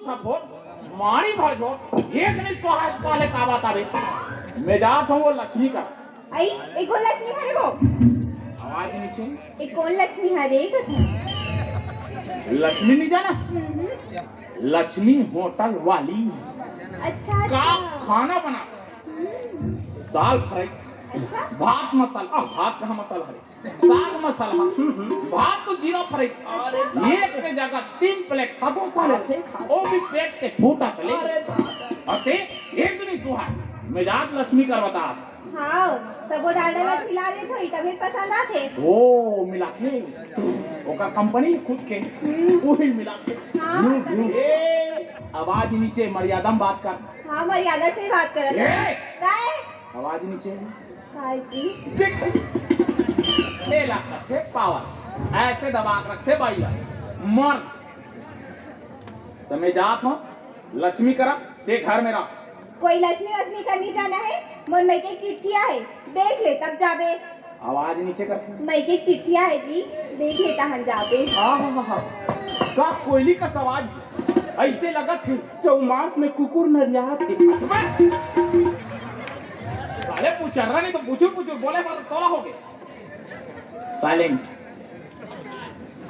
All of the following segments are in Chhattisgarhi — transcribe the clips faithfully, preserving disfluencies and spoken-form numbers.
सब हो, माड़ी भर जो, एक नहीं तो है साले का बात आवे। मैं जात हूँ वो लक्ष्मी का। आई, एक और लक्ष्मी हरे वो। आवाज नीचे। एक और लक्ष्मी हरे कथा। लक्ष्मी नहीं जाना? हम्म। लक्ष्मी होटल वाली। अच्छा, का अच्छा। खाना बना। हम्म। दाल फ्राई। अच्छा। भात मसाला, आ, भात कहाँ मसाला है? साग मसाला, भात तो जीरा फ्राई। एक के जगह तीन प्लेट खाथो साले, वो भी पेट के फूटा के ले। अरे अते एक नहीं सुहा, मिजाज लक्ष्मी कर बता। हाँ, तब वो डालडा ला मिला दे थोड़ी, तभी पसंद आथे। ओ, मिलाथे। ओकर कंपनी खुद के, हम्म। वही मिलाथे। हाँ, हम्म, तभी। ए, आवाज नीचे, मर्यादा में बात कर। हाँ, मर्यादा से बात कर। ए! काय? आवाज नीचे। हाँ जी। देख, ए ला रखे पावर, ऐसे दबा के रखे भैया, मर। तो मैं जात हूँ लक्ष्मी करा, ते घर में रह। कोई लक्ष्मी वक्ष्मी का नहीं जाना है, मोर मइके चिट्ठिया है, देख ले तब जाबे। आवाज नीचे कर। मइके चिट्ठिया है जी, देख ले तहन जाबे। आहा, का कोयली का आवाज, ऐसे लगत है चौमास में कुकुर नरियात है। साले पुचर्रा नहीं तो पुचुर पुचुर बोले पर तोला हो गया। साइलेंट।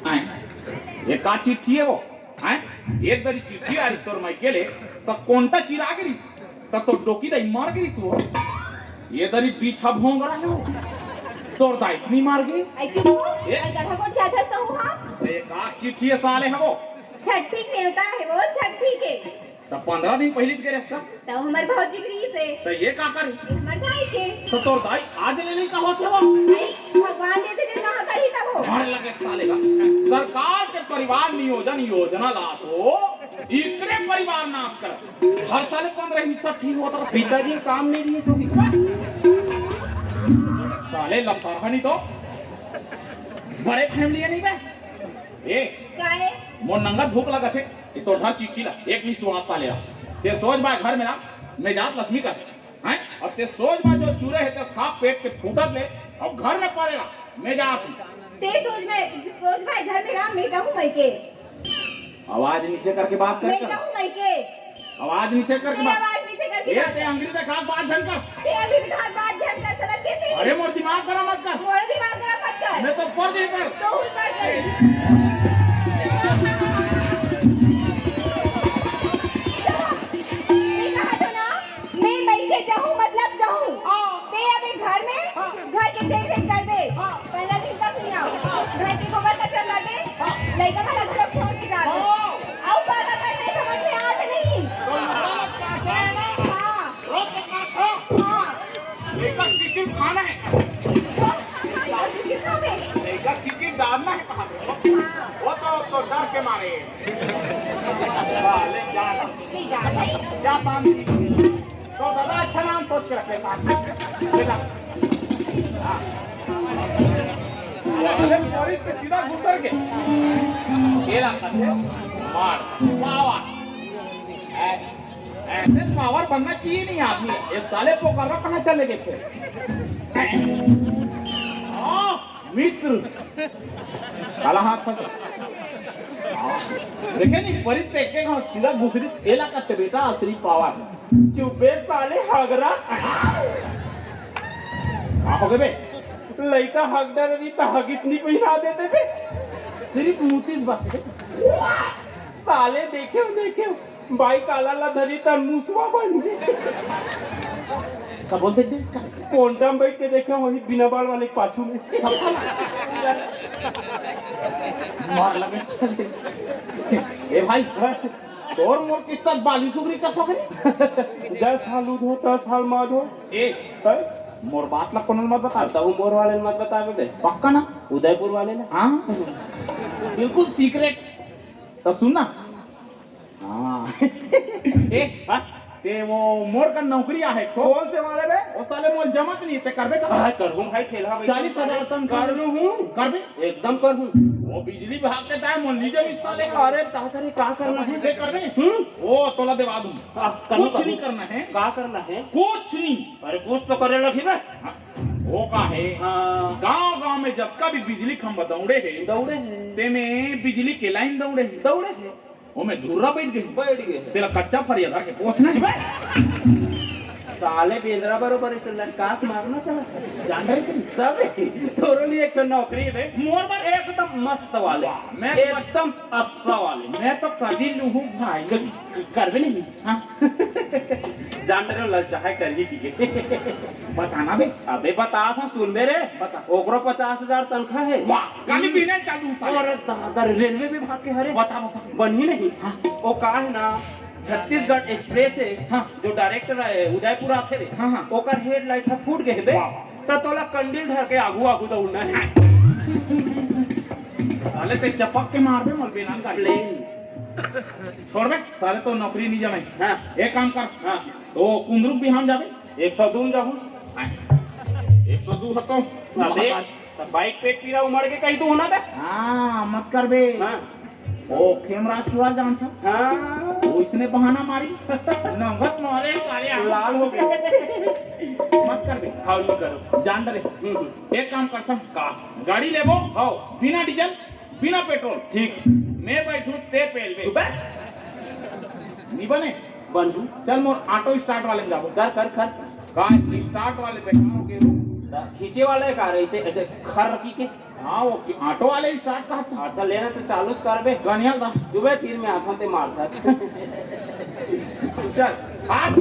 आए। ये का चिट्ठी है वो? आए? एक दरी चिट्ठी आ रही तोर माई के ले, तो कोंटा चिरा गिरिस, तो तोर डोकी दाई मार गिरिस वो। ये दरी पीछा भोंग रहा है वो। तोर दाई इतनी मार गई। ऐसी वो, ए? अगर हमको क्या था तो हाँ। ये का चिट्ठी है साले है वो? छठी के नेवता है वो, छठी के। त पंद्रह दिन पहिली के रस्ता। त हमर भौजी के रहिस हे। त ये का कर? ये हमर भाई के। त तोर दाई आज ले नहीं का होत हे वो? भाई, भगवान देथे त कहाँ करही तब वो? मर लगे साले का। सरकार के परिवार नियोजन योजना ला तो इतने परिवार नाश कर। हर साले पंद्रह हिस्सा ठीक होता था। पिताजी काम नहीं दिए सो दिखा। साले लफड़ा नहीं तो बड़े फैमिली नहीं बे। ए, काहे? मोर नंगा भूख लगत हे। ये तो धर चिट्ठी ला, एक नहीं सुहा साले ला। ते सोच बा घर में ना, मैं जात लक्ष्मी कर। हैं? अब ते सोच बा जो चूरे है तो खा पेट के फूटत ले, अब घर में पड़े ला, मैं जात हूँ। ते सोच बा, सोच बा घर में ना, मैं जाहूँ मइके। आवाज नीचे करके बात कर। मैं जाहूँ मइके। आवाज नीचे करके बात। आवाज नीचे करके ये बात। ते अंग्रेजी का बात झन कर। ते अंग्रेजी का बात झन कर, समझ गए थे? अरे मोर दिमाग गरम मत कर। मोर दिमाग गरम मत कर। मैं तो पढ़ दे कर। तो उन पढ़ गई। मैं कहा था ना, मैं मइके जाहूँ, मतलब जाहूँ। हाँ। ते अभी घर में, हाँ। घर के देख रेख करबे। हाँ। पहला दिन तक नहीं आओ। घर के गोबर कचरा लगे, हाँ। लइका मन अधूरा छोड़ के जाते। हाँ। अउ बात अगर नहीं समझ में आते नहीं। तो लुका मत काटे ना। हाँ। रोक के काटो। हाँ। एक चिचिम खाना है। हाँ, एक चिचिम खावे। एक चिचिम डालना है कहाँ पे? हाँ। वो तो, तो डर के मारे। हाँ, ले जाना। ले जा भाई। क्या शांति। तो दादा अच्छा नाम सोच के रखे साथ में। बेटा। हाँ। अरे, बारिश पे सीधा घुसर के। ये रहा, मार, पावर। ऐसे, ऐसे पावर बनना चाहिए नहीं आदमी। ये साले पोकर्रा कहाँ चले गए थे? हाँ, मित्र। काला हाथ फंसा। देखे नहीं, परित देखे, हाँ, सीधा घुसरी, एला कथे बेटा, असली पावर। चुप बे साले हगरा। का हो गए बे? लइका हगदा रही त हगिस नहीं पहिना देते बे। सिर्फ मुतीस बस बे। साले देखे, देखे। बाई काला ला धरी त मुसवा बन गे। सब बोलते देख इसका। कोंटा में बैठ के देखे वही बिना बाल वाले के पाछू में। सब काला। मार लगे साले। ए भाई, तोर मोर किस्सा बाली सुगरी का सगरी। दस हाल उधो, दस हाल माधो। ए, हैं? मोर बात ला कोनो मत बता। तब मोर वाले मत बतावे बे। पक्का ना? उदयपुर वाले ना। हाँ? बिल्कुल सीक्रेट। तो सुन ना। हाँ। ए, हाँ? ते वो मोर का नौकरी आहे, तो? कौन से वाले बे? वो साले मोल जमत नहीं, ते करबे का? हाँ, करहूँ भाई, ठेला भाई। चालीस हजार तन कर लूँ हूँ। करबे? एकदम करहूँ। वो बिजली विभाग के ताय मोल लीजे भी साले का। अरे, तातरी का करना है? ते करबे? हम्म? वो तोला देवा दूँ। हाँ, करहूँ, कुछ नहीं करना है। का करना है? कुछ नहीं। अरे, कुछ तो करे लगी बे। हाँ, वो का है? हाँ। गांव-गांव में जतका भी बिजली खंभा दौड़े है, दौड़े है। तेमे बिजली के लाइन दौड़े है। दौड़े है। ओमे धुर्रा बइठ गे। बइठ गे। तेला कच्चा फरिया धर के पोसना हे। साले बेंदरा बरोबर अइसे लटका के मारना साला। जान रहे से? तब तोरो लिए एक ठो नौकरी हे बे। मोर बर? एकदम मस्त वाले। वाह, मैं तो एकदम अस्सा वाले। मैं तो कभी लूहूं भाई। क-, करबे नहीं। हाँ। जान रहे हो, ललचाहे करही की के। बताना बे। अबे बता था, सुन बे रे। बता। ओकरो पचास हजार तनखा हे। वाह, काली बिना चालू साले। अरे दादा, रेलवे विभाग के हरे। बता, बता। बनही नहीं। हाँ। ओ का हे ना, छत्तीसगढ़ एक्सप्रेस हे, हाँ। जो डायरेक्टर हे, उदयपुर आथे रे, हाँ, हाँ। ओकर हेडलाइट ह फूट गे हे बे। वाह। त तोला कंडील धर के आगू आगू दौड़ना हे। साले ते चपक के मार दे मोर बेनान गाड़ी। प्लेन। छोड़ बे, साले तो नौकरी नहीं जमे। हाँ। एक काम कर। हाँ। तो कुंदरू बिहान जाबे? एक सौ दू में जाहूँ। हाँ। एक सौ दू ह तो। अबे, त बाइक पेट पीरा उमड़ के कही तू होना बे? हाँ, मत कर बे। हाँ। ओ खेमराज कुमार जानथस? हाँ। वो इसने बहाना मारी। नंगत मारे साले हम। लाल हो गए। मत कर बे। हाँ, नहीं करो। जान दे रे। हम्म, हम्म। एक काम करता हूँ। का? गाड़ी लेबो। हाँ। बिना डीजल, बिना पेट्रोल। ठीक। मैं बैठू, ते पेल बे। तू बे? नहीं बने? बन तू। चल मोर ऑटो स्टार्ट वाले में जाबो। कर, कर, कर। का स्टार्ट वाले बेकार हो गए हो? खींचे वाले का रे, ऐसे, ऐसे खर की के? हाँ, वो कि-, ऑटो वाले स्टार्ट कहा था। अच्छा, लेना तो चालू कर बे। कनिया का? तू बे तीर में हाथों ते मारता। चल, आप